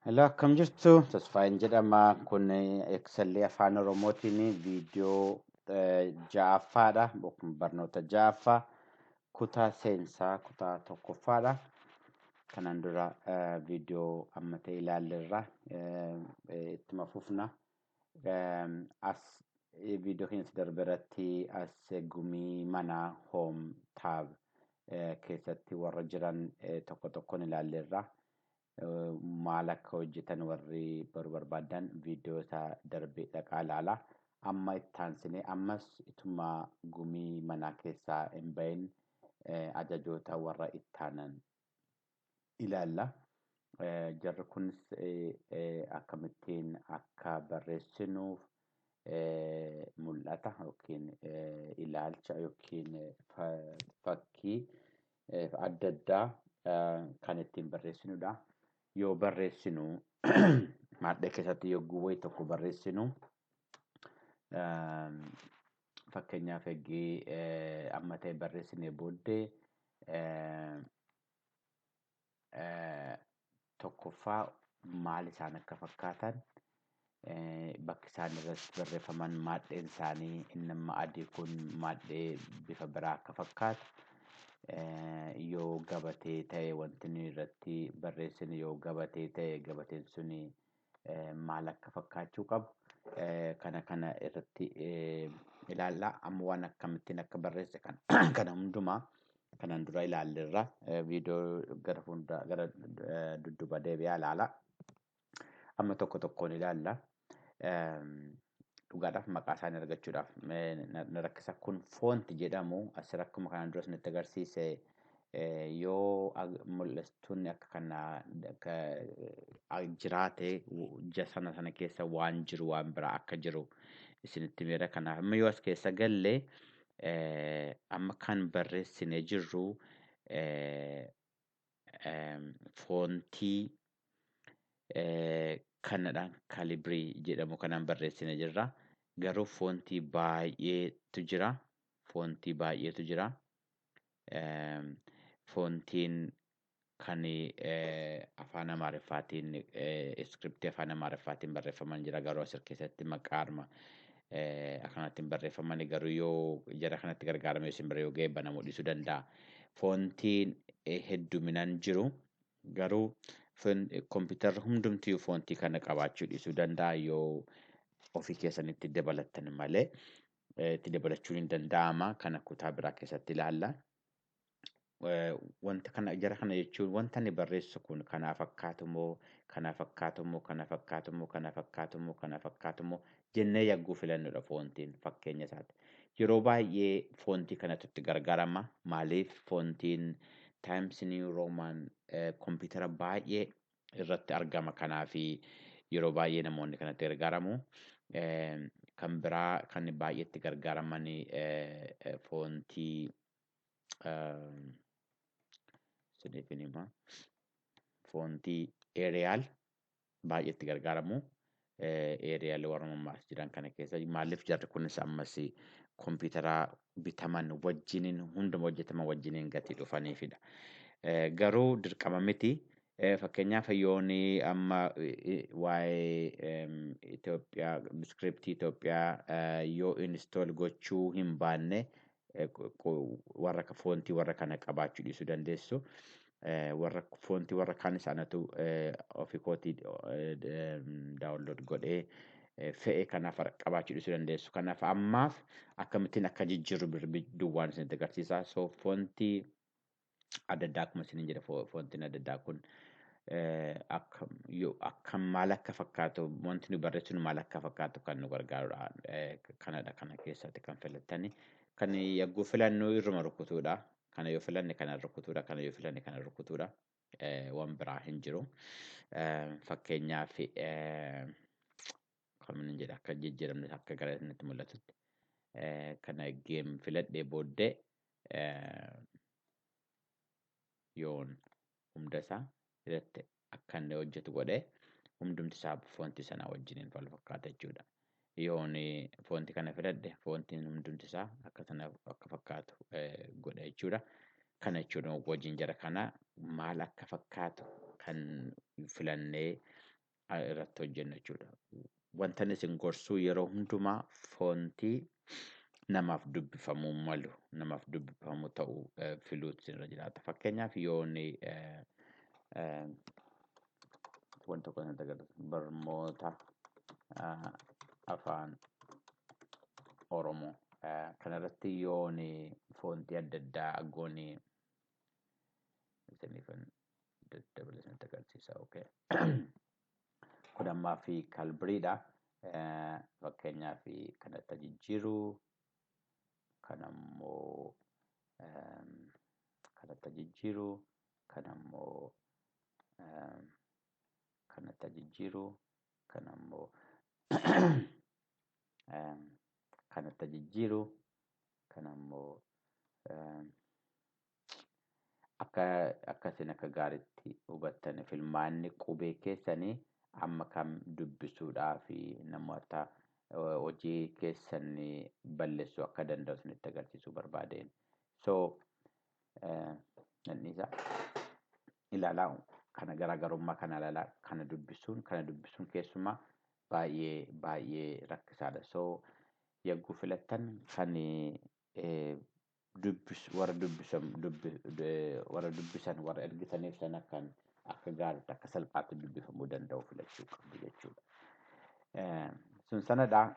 Hello, akkam jirtu? Tasfaayeen jedhama. Kun Excelii Afaan Oromootiin viidiyoo ja'affaadha. Barnoota ja'affaa kutaa seensaa kutaa tokkoffaadha. Kanaan dura viidiyoo amma ta'e ilaalleerra, ittuma fufna. As viidiyoo keenyatti darbe irratti as gumii manaa home tab keessatti warra jiran tokko tokkoon ilaalleerra. Maal akka hojjetan warri baruu barbaadan viidiyoo isaa darbe dhaqaa ilaala. Amma itti aansinee ammas ituma gumii manaa keessaa hin bahin ajajoota warra itti aanan ilaalla. Jarri kunis akkamittiin akka barreessinuuf mul'ata yookiin ilaalcha yookiin fakkii adda addaa kan ittiin barreessinudha. Yoo barreessinu, maadhee keessatti yogguu wayii tokko barreessinu, fakkeenyaaf eegii amma ta'e barreessinee booddee, tokkoffaa maal isaan akka fakkaatan, bakki isaan irratti barreeffaman, maadheen isaanii inni amma adii kun maadhee bifa biraa akka fakkaatu, yoo gabatee ta'e, wanti nuyi irratti barreessinu yoo gabatee ta'e, gabateen suni maal akka fakkaachuu qabu kana kana irratti ilaalla. Amma waan akkamittiin akka barreesse kana hundumaa kanaan dura ilaalleerra. Viidiyoo gara fuuldura gara dudduuba deebi'aa ilaala. Amma tokko tokkoon ilaalla. Dhugaadhaaf maqaa isaanii argachuudhaaf na rakkisa. Kun font jedhamu. Asirra akkuma kanaan dura isinitti agarsiise, yoo mul'istuun akka kanaa jiraate, sana sana keessa waan jiru waan biraa akka jiru isinitti miira. Kanaaf amma yoo as keessa galle, amma kan barreessinee jirru foontii kanadha. Calibri jedhamu kanaan barreessinee jirra. Garuu foontii baay'eetu jira. Foontii baay'eetu jira. Foontiin kan afaan Amaariffaatiin, iskiriptii afaan Amaariffaatiin barreeffaman jira, garuu asir keessatti maqaa arma akkanatti barreeffaman, garuu yoo jara kanatti gargaaramee isin bira yoo ga'e banamuu dhiisuu danda'a. Foontiin hedduminaan jiru, garuu kompiitarri hundumtiyyuu foontii kana qabaachuu dhiisuu danda'a yoo ofii keessanitti dabalattan malee. Itti dabalachuun hin danda'ama. Kana kutaa biraa keessatti ilaalla. Wanta kana jara kana jechuun wanta ani barreessu kun kanaa fakkaatu moo, kana fakkaatu moo, kana fakkaatu moo, kana fakkaatu moo, kana fakkaatu moo jennee yagguu filannudha foontiin fakkeenya isaati. Yeroo baay'ee foontii kanatu itti gargaarama. Maaliif? Foontiin Times New Roman kompiitara baay'ee irratti argama. Kanaafi yeroo baay'ee namoonni kanatti gargaaramu. Kan biraa kan baay'ee itti gargaaraman foontii isiniif hima. Foontii Arial baay'ee itti gargaaramu. Arial warra ammaas jiran kana keessa. Maaliif? Jarri kunis ammas kompiitara bitaman wajjiniin, hunduma hojjetaman wajjiniin gatii dhufaniifidha. Garuu dirqama miti. Fakkeenyaaf yoon amma waa'ee Itoophiyaa, iskiriptii Itoophiyaa yoo install gochuu hin baanne, warra foontii warra kana qabaachuu dhiisuu dandeessu. Warra foontii warra kaan isaanatu ofii kootii download godhee fe'e, kanaaf qabaachuu dhiisuu dandeessu. Kanaaf ammaaf akkamittiin akka jijjiirru duwwaan isinitti agarsiisa. So foontii adda addaa, akkuma isiniin jedhe, foontiin adda addaa kun akka maal akka fakkaatu, wanti nu barreessinu maal akka fakkaatu kan nu gargaarudha. Kanadha kana keessatti kan filattani. Kan yagguu filannu irruma rukutuudha. Kana yoo filanne kana rukutuudha. Kana yoo filanne kana rukutuudha. Waan biraa hin jiru. Fakkeenyaaf kan jedha, akka jijjiiramni akka gara isinitti mul'atutti, kana geem filadhee booddee yoon hunda isaa irratti akka inni hojjetu godhee, hundumti isaa foontii sanaa wajjiniin wal fakkaata jechuudha. Yoon foontii kana filadhe, foontiin hundumti isaa akka sana akka fakkaatu godha jechuudha. Kana jechuun wajjin jara kana maal akka fakkaatu kan filannee Irratti hojjennu jechuudha. Wanta isin gorsuu yeroo hundumaa foontii namaaf dubbifamuu malu, namaaf dubbifamu ta'uu filuutu isinirra jiraata. Fakkeenyaaf, yoonni wanta tokko isinitti agarsiisa, barnoota Afaan Oromoo kanarratti yooni foontii adda addaa goonii isiniifan daddabala isinitti agarsiisa. Okay. Kun ammaa fi Calbriidha. Fakkeenyaaf, kanatti jijjiiruu, kan ammoo kanatti jijjiiruu, kan ammoo kanatti jijjiiruu, kan ammoo kanatti jijjiiruu, kan ammoo akka akkasin akka gaariitti hubattan, filmaanni qubee keessanii amma kam dubbisuudhaa fi namoota hojii keessan balleessuu akka danda'u isinitti agarsiisuu barbaadeen. So isa ilaalaa, kana garaagarummaa kana ilaalaa, kana dubbisuun keessumaa baay'ee baay'ee rakkisaadha. So yagguu filattan kan warra dubbisan, warra dubbisan, warra ergitaniif sana kan akka gaariitti, akka salphaatti dubbifamuu danda'u filachuu qabdu jechuudha. Sun sanadha.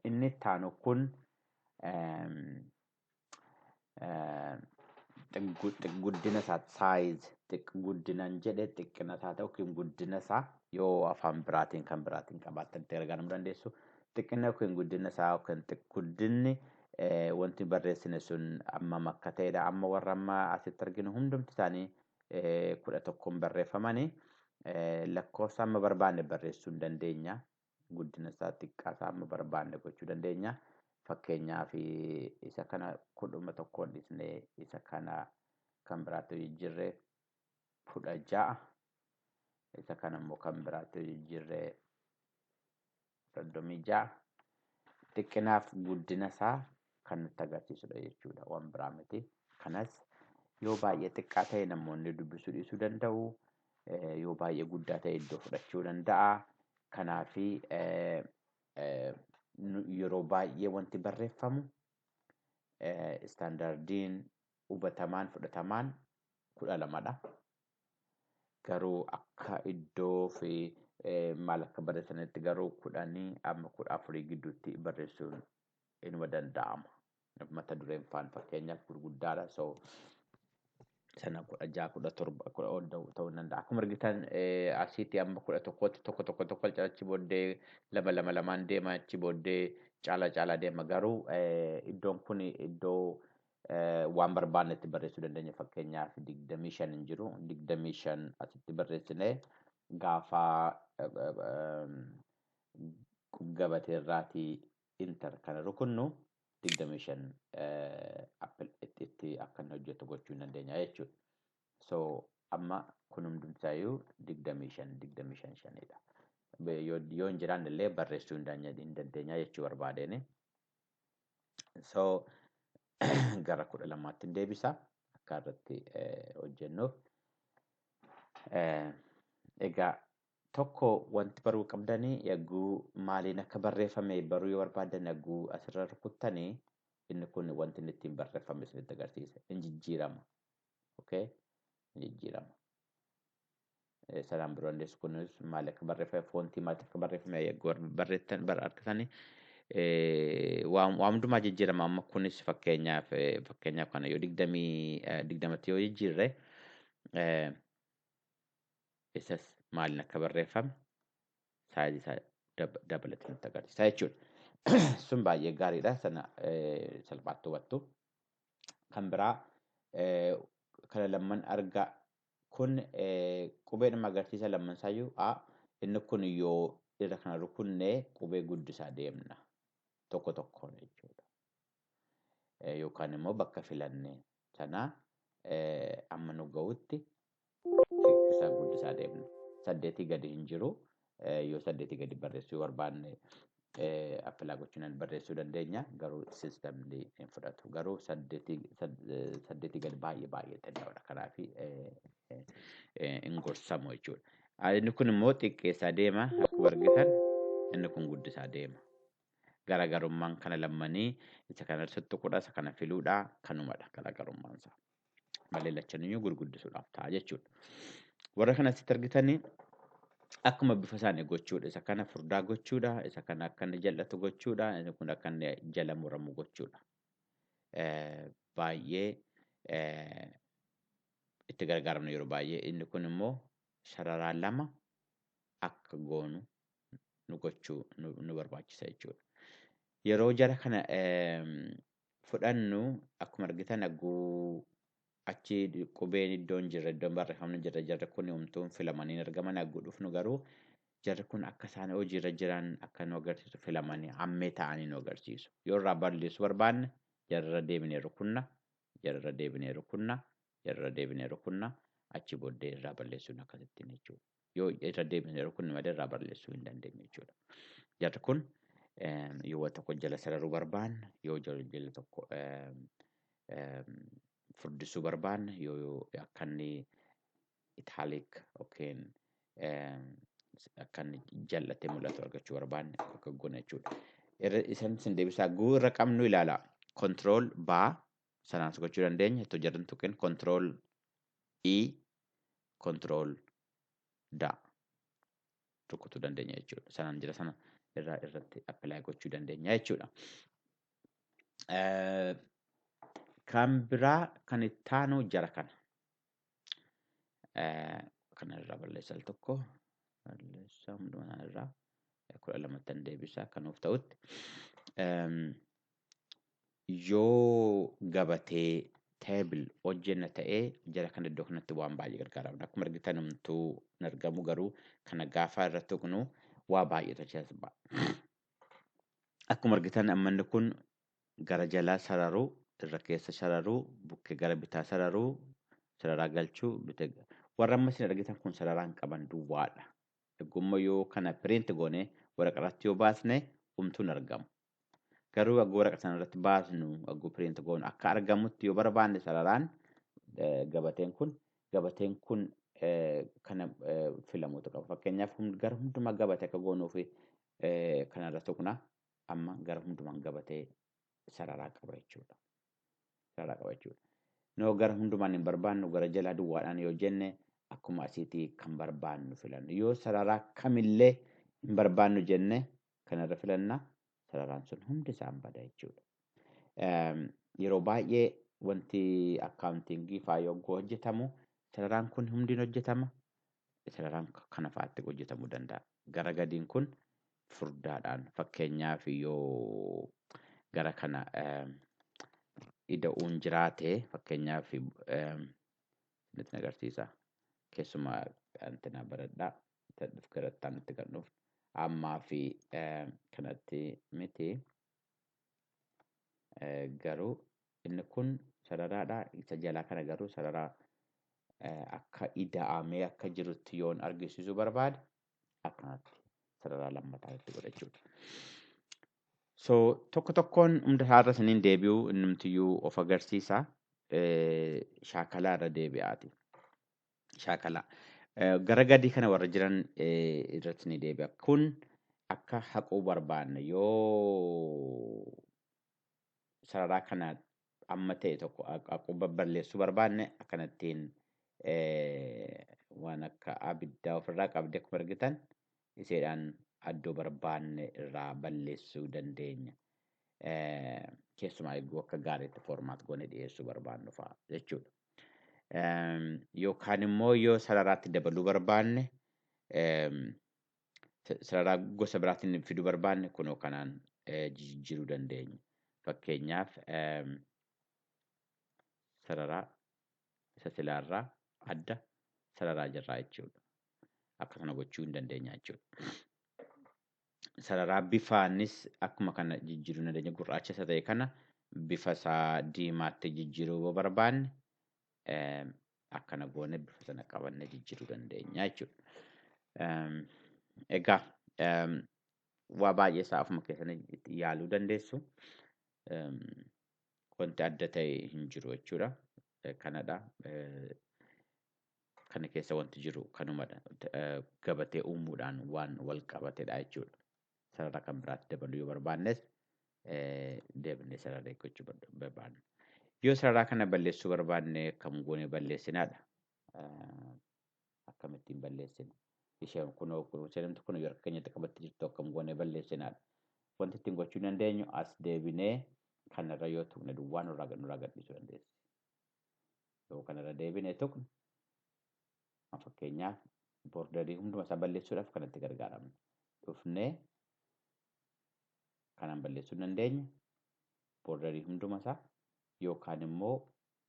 Inni itti aanu kun guddina isaa, size, guddinan jedhe, xiqqina isaa ta'u yookiin guddina isaa, yoo afaan biraatiin kan biraatiin qabaattan itti gargaaramuu dandeessu. Xiqqina yookiin guddina isaa yookiin guddinni wanti barreessine sun ammam akka ta'edha. Amma warra amma asitti arginu hundumti isaanii 11n barreeffamanii, lakkoofsa amma barbaanne barreessuu hin dandeenya. Guddina isaa, xiqqaa isaa amma barbaanne gochuu dandeenya. Fakkeenyaaf, isa kana 11n dhiisnee isa kana kan biraatti jijjiirree 16, isa kana immoo kan biraatti jijjiirree 36, xiqqinaaf guddina isaa kan nutti agarsiisudha jechuudha, waan biraa miti. Kanas yoo baay'ee xiqqaa ta'e namoonni dubbisuu dhiisuu danda'u. Yoo baay'ee guddaa ta'e iddoo fudhachuu danda'a. Kanaafi yeroo baay'ee wanti barreeffamu istaandardiin hubatamaan fudhatamaan 12dha. Garuu akka iddoo fi maal akka barreessanitti garuu 10 amma 14 gidduutti barreessuun inuma danda'ama. Mata dureen faan fakkeenyaaf gurguddaadha. So sana 16, 17, kudha ol ta'uu danda'a. Akkuma argitan asitti amma 11tti tokko tokko tokko achi booddee lama lama lamaan deema, achi booddee caala caala deema, garuu iddoon kun iddoo waan barbaannetti barreessuu dandeenya. Fakkeenyaaf, 25 hin jiru, 25 asitti barreessinee gaafa gabateerraatii enter kana rukunnu 25 itti akka inni hojjetu gochuu hin dandeenya jechuudha. So amma kun hundumtaayyuu 25 25 shanidha. Yoo hin jiraanne illee barreessuu hin dandeenya jechuu barbaadeen. So gara 12tti deebisa akka irratti hojjennuuf. Egaa tokko wanti baruu qabdanii, yagguu maaliin akka barreeffame baruu yoo barbaadan, yagguu asirra rukuttanii inni kun wanti inni ittiin barreeffame isinitti agarsiisa. In jijjiirama. Okay? In jijjiirama. Sanaan biroo dandeessu, kunis maal akka barreeffame, foontii maal akka barreeffame yagguu barreettan bara harkisanii waan hundumaa jijjiirama. Amma kunis fakkeenyaaf kana yoo 20tti yoo jijjiirre, isas maaliin akka barreeffame saayizii isaa dabalatee nutti agarsiisa jechuudha. Sun baay'ee gaariidha. Sana salphaatti hubattu. Kan biraa kana lamman argaa, kun qubeedhuma agarsiisa lamman isaayyuu. A inni kun yoo irra kana rukunnee qubee guddisaa deemna tokko tokkoon jechuudha. Yookaan immoo bakka filanne sana amma nu ga'utti xiqqisa guddisaa deemna. 8 gadi hin jiru. Yoo 8 gadi barreessuu barbaanne apply gochuun barreessuu dandeenya. Garuu sistemni hin fudhatu. Garuu 8 gadi baay'ee baay'ee xinnoodha. Kanaaf hin gorsamu jechuudha. Inni kun immoo xiqqeessaa deema akkuma argitan, inni kun guddisaa deema. Garaagarummaan kana lammanii isa kana tuttuquudha, isa kana filuudha, kanumadha garaagarummaan isaa. Malee lachaniyyuu gurguddisuudhaaf ta'a jechuudha. Warra kana asitti argitanii akkuma bifa isaanii gochuudha. Isa kana furdaa gochuudha, isa kana akka inni jal'atu gochuudha, inni kun akka inni jala muramu gochuudha. Baay'ee itti gargaaramna yeroo baay'ee. Inni kun immoo sararaa lama akka goonu nu gochuu nu barbaachisa jechuudha. Yeroo jara kana fudhannu akkuma argitan hagguu achi qubeen iddoon jirre, iddoon barreeffamni jirre, jarri kun homtuun filamanii argaman. Hagguu dhufnu garuu jarri kun akka isaan hojiirra jiran akka nu agarsiisu filamanii hammee ta'anii nu agarsiisu. Yoo irraa balleessuu barbaanne jarra deebinee rukunna, jarra deebinee rukunna, jarra deebinee rukunna, achi booddee irraa balleessuun akkasittiin jechuudha. Yoo irra deebinee rukunne malee irraa balleessuu hin dandeenyu jechuudha. Jarri kun yoo tokko jala sararuu barbaanne, yoo jala tokko furdisuu barbaanne, yoo akka inni italic yookiin akka inni jal'atee mul'atu argachuu barbaanne akka goona jechuudha. Isan sin deebisaa guu irra qabnu ilaala. Control baa sanaan gochuu dandeenya. Ittoo jarri tuqin control E, control da rukutuu dandeenya jechuudha. Sanaan jira sana irraa irratti apply gochuu dandeenya jechuudha. Kan biraa kan itti aanu jara kana. Kana irraa balleessa al tokko. Balleessa hundumaa irraa 12ttan deebisa akka nuuf ta'utti. Yoo gabatee table hojjenna ta'ee jara kana iddoo kanatti waan baay'ee gargaaramna. Akkuma argitan homtuu hin argamu, garuu kana gaafa irratti tuqnu waa baay'eetu achi as ba'a. Akkuma argitan amma inni kun gara jalaa sararuu, irra keessa sararuu, bukkee gara bitaa sararuu, sararaa galchuu, warra amma isin argitan kun sararaan qaban duwwaadha. Eggumma yoo kana print goone waraqaa irratti yoo baasne homtuu hin argamu. Garuu hagguu waraqaa sana irratti baasnu, hagguu print goonu akka argamutti yoo barbaanne sararaan gabateen kun kana filamuutu qaba. Fakkeenyaaf gara hundumaa gabatee akka goonuuf kanarra tuqna. Amma gara hundumaan gabatee sararaa qaba jechuudha. Sararaa qaba jechuudha. Noo gara hundumaan hin barbaannu, gara jalaa duwwaadhaan yoo jenne akkuma asiitii kan barbaannu filannu. Yoo sararaa kamillee hin barbaannu jenne kanarra filanna, sararaan sun hundi isaan bada jechuudha. Yeroo baay'ee wanti accounting faa yogguu hojjetamu sararaan kun hundiin hojjetama. Sararaan kana fa'aatti hojjetamuu danda'a. Gara gadiin kun furdaadhaan fakkeenyaaf yoo gara kana ida'uun jiraate, fakkeenyaaf nutti agarsiisa. Keessumaa antina baradhaa gara nutti kan dhufu ammaa fi kanatti miti, garuu inni kun sararaadha. Isa jalaa kana garuu sararaa akka ida'amee akka jirutti yoon argisiisuu barbaade akkanatti sararaa lammataa itti godhachuudha. So tokko tokkoon hunda isaarra isiniin deebi'u, innumtiyyuu of agarsiisa. Shaakalaa irra deebi'aati. Shaakalaa. Gara gadii kana warra jiran irratti ni deebi'a. Kun akka haquu barbaanne, yoo sararaa kana amma ta'e tokko haquu balleessuu barbaanne akkanattiin waan akka abiddaa ofirraa qabdee akkuma argitan iseedhaan iddoo barbaanne irraa balleessuu dandeenya. Keessumaa eeguu akka gaariitti format goone dhiyeessuu barbaannu fa'a jechuudha. Yookaan immoo yoo sararaatti dabaluu barbaanne, sararaa gosa biraatiin fiduu barbaanne, kunoo kanaan jijjiiruu dandeenya. Fakkeenyaaf sararaa isa silaarraa adda sararaa jirraa jechuudha. Akka kana gochuu hin dandeenya jechuudha. Sararaa bifaanis akkuma kana jijjiiruu dandeenya. Gurraacha isa ta'e kana bifa isaa diimaatti jijjiiruu yoo barbaanne akkana goone bifa sana qabannee jijjiiruu dandeenya jechuudha. Egaa waa baay'ee isaa ofuma keessanii itti yaaluu dandeessu. Wanti adda ta'e hin jiru jechuudha. Kanadha. Kana keessa wanti jiru kanumadha. Gabatee uumuudhaan waan wal qabatedha jechuudha. Sarara kan biraatti dabaluu yoo barbaannes deebinee sarara eeggachuu barbaanna. Yoo sarara kana balleessuu barbaanne akkam goonee balleessinaadha? Akkamittiin balleessina? Isheen kunoo isheen kun yoo harka keenyatti qabattee jirtu akkam goonee balleessinaadha? Wanti ittiin gochuu dandeenyu as deebinee kanarra yoo tuqne duwwaa nurraa gadhiisuu dandeessi. Yoo kanarra deebinee tuqne, fakkeenyaaf, borderii hunduma isaa balleessuudhaaf kanatti gargaaramna. Dhufnee kanaan balleessuu dandeenya. Borderii hunduma isaa yookaan immoo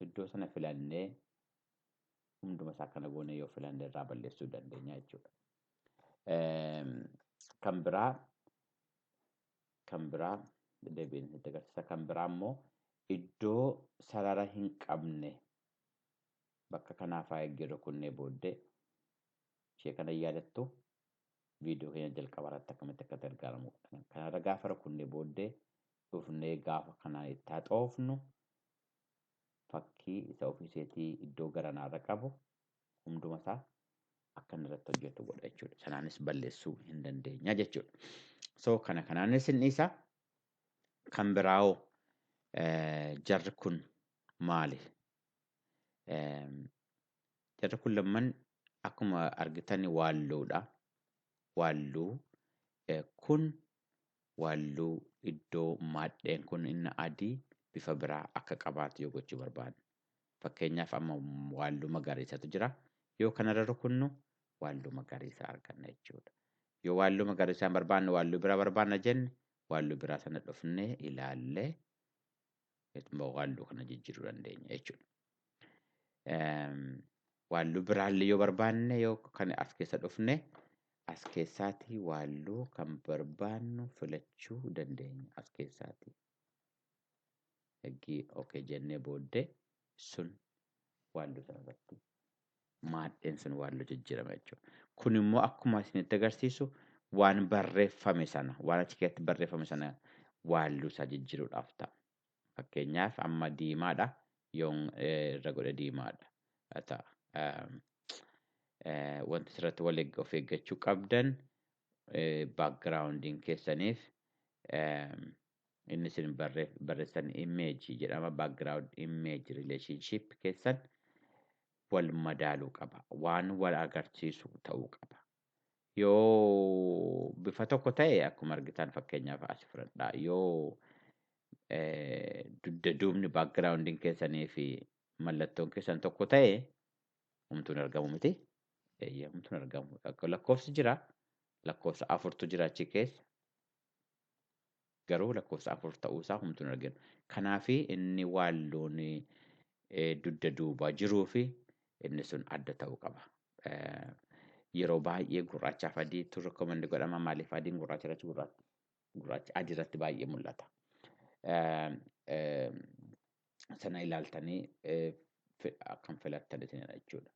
iddoo sana filannee hunduma isaa kana goonee yoo filanne irraa balleessuu dandeenya jechuudha. Kan biraa deebiin itti agarsiisa. Kan biraa immoo iddoo sarara hin qabne bakka kanaaf haa eeggerru kunnee booddee ishee kana yaadattu, viidiyoo keenya jalqaba irratti akkamitti akka gargaaramu. Kanarra gaafa rukunnee booddee dhufnee gaafa kanaan itti haxoofnu, fakkii isa ofiiseetii iddoo garanaarra qabu hunduma isaa akka inni irratti hojjetu godha jechuudha. Sanaanis balleessuu hin dandeenya jechuudha. So kana kanaanis inni isa kan biraawoo jarri kun maali? Jarri kun lamman akkuma argitan waalluudha. Waalluu kun waalluu iddoo maadheen kun inni adii bifa biraa akka qabaatu yoo gochuu barbaanne. Fakkeenyaaf, amma waalluu magariisatu jira. Yoo kanarra rukunnu waalluu magariisa arganna jechuudha. Yoo waalluu magariisa hin barbaanne, waalluu biraa barbaanna jenne, waalluu biraa sana dhufnee ilaallee waalluu kana jijjiiruu dandeenya jechuudha. Waalluu biraallee yoo barbaanne, yoo kan as keessa dhufne as keessaatii waalluu kan barbaannu filachuu dandeenya as keessaatii. Eggii okay jennee booddee sun waalluu sana irratti maadheen sun waalluu jijjiirama jechuudha. Kun immoo akkuma isinitti agarsiisu waan barreeffame sana, waan achi keessatti barreeffame sana waalluu isaa jijjiiruudhaaf ta'a. Fakkeenyaaf, amma diimaadha, yoon irra godhe diimaadha ta'a. Wanti asirratti wal of eeggachuu qabdan backgroundiin keessaniif inni isin barreessan image jedhama, background image relationship keessan wal madaaluu qaba. Waan wal agarsiisu ta'uu qaba. Yoo bifa tokko ta'e, akkuma argitan, fakkeenyaaf as fudhadhaa, yoo dugda duubni backgroundiin keessanii fi mallattoon keessan tokko ta'e, homtuun argamu miti. Homtuun argamu. Lakkoofsi jira. Lakkoofsa afurtu jira achi keessa. Garuu lakkoofsa 4 ta'uusaa homtuun arginu. Kanaafi inni waalluun dugda duubaa jiruu fi inni sun adda ta'uu qaba. Yeroo baay'ee gurraachaaf adiitu recommend godhama. Maaliif? Adiin gurraacha irratti, gurraachi adii irratti baay'ee mul'ata. Sana ilaaltanii akkam filattan isinidha jechuudha.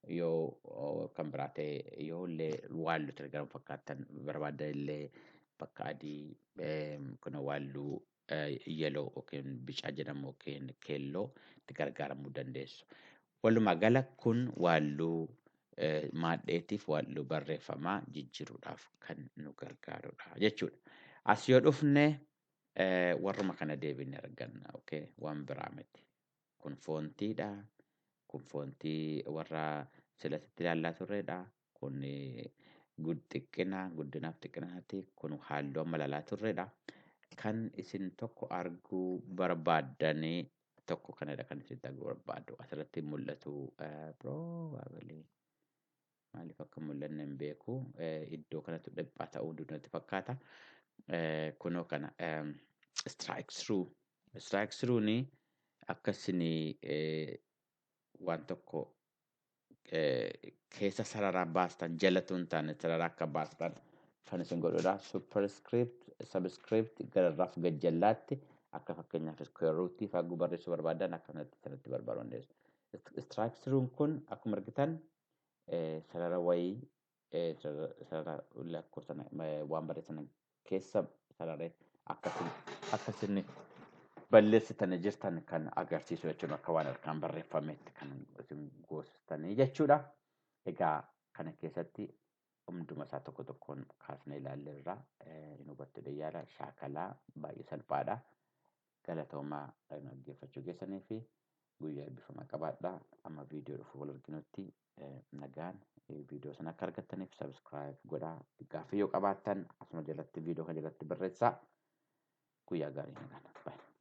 Yoo kan biraa ta'e, yoo illee waalluu gargar fakkaatan barbaadan illee, bakka adii kun waalluu yellow yookiin bicaa jedhamu yookiin keelloo itti gargaaramuu dandeessu. Walumaa gala kun waalluu maadheetiif waalluu barreeffamaa jijjiiruudhaaf kan nu gargaarudha jechuudha. As yoo dhufne warruma kana deebinee arganna. Okay? Waan biraa miti. Kun fontiidha. Kun fontii warra silasitti ilaallaa turredha. Kun xiqqina, guddinaaf xiqqinaati. Kun halluu amma ilaalaa turredha. Kan isin tokko arguu barbaaddanii tokko kanadha kan isin arguu barbaaddu. Asirratti mul'atu probably, maaliif akka mul'anne hin beeku. Iddoo kanatti dhiphaa ta'uu natti fakkaata. Kunoo kana strike through. Strike through akka isin waan tokko keessa sararaa baastan, jalatu hin taane sarara akka baastan kan isin godhudha. Superscript, subscript gararraaf gajjallaatti akka fakkeenyaaf square root faguu barreessuu barbaadan akka kanatti sanatti barbaaduu dandeessu. Strike through kun akkuma argitan sarara wayii, sarara lakkoofsa waan barreessan keessa sararee akkasin balleessitanii jirtan kan agarsiisu jechuudha. Akka waan harkaan barreeffametti kan isin goosistanii jechuudha. Egaa kana keessatti hunduma isaa tokko tokkoon kaasnee ilaalleerra, hin hubattu yaala shaakalaa baay'ee salphaadha. Galatoomaa dhaggeeffachuu keessanii fi guyyaa eebbifamaa qabaadhaa. Amma viidiyoo dhufu wal arginutti nagaan. Viidiyoo sana akka argattaniif subscribe godhaa. Gaaffii yoo qabaattan asuma jalatti viidiyoo kana jalatti barreessaa. Guyyaa gaarii, nagaan. Bye.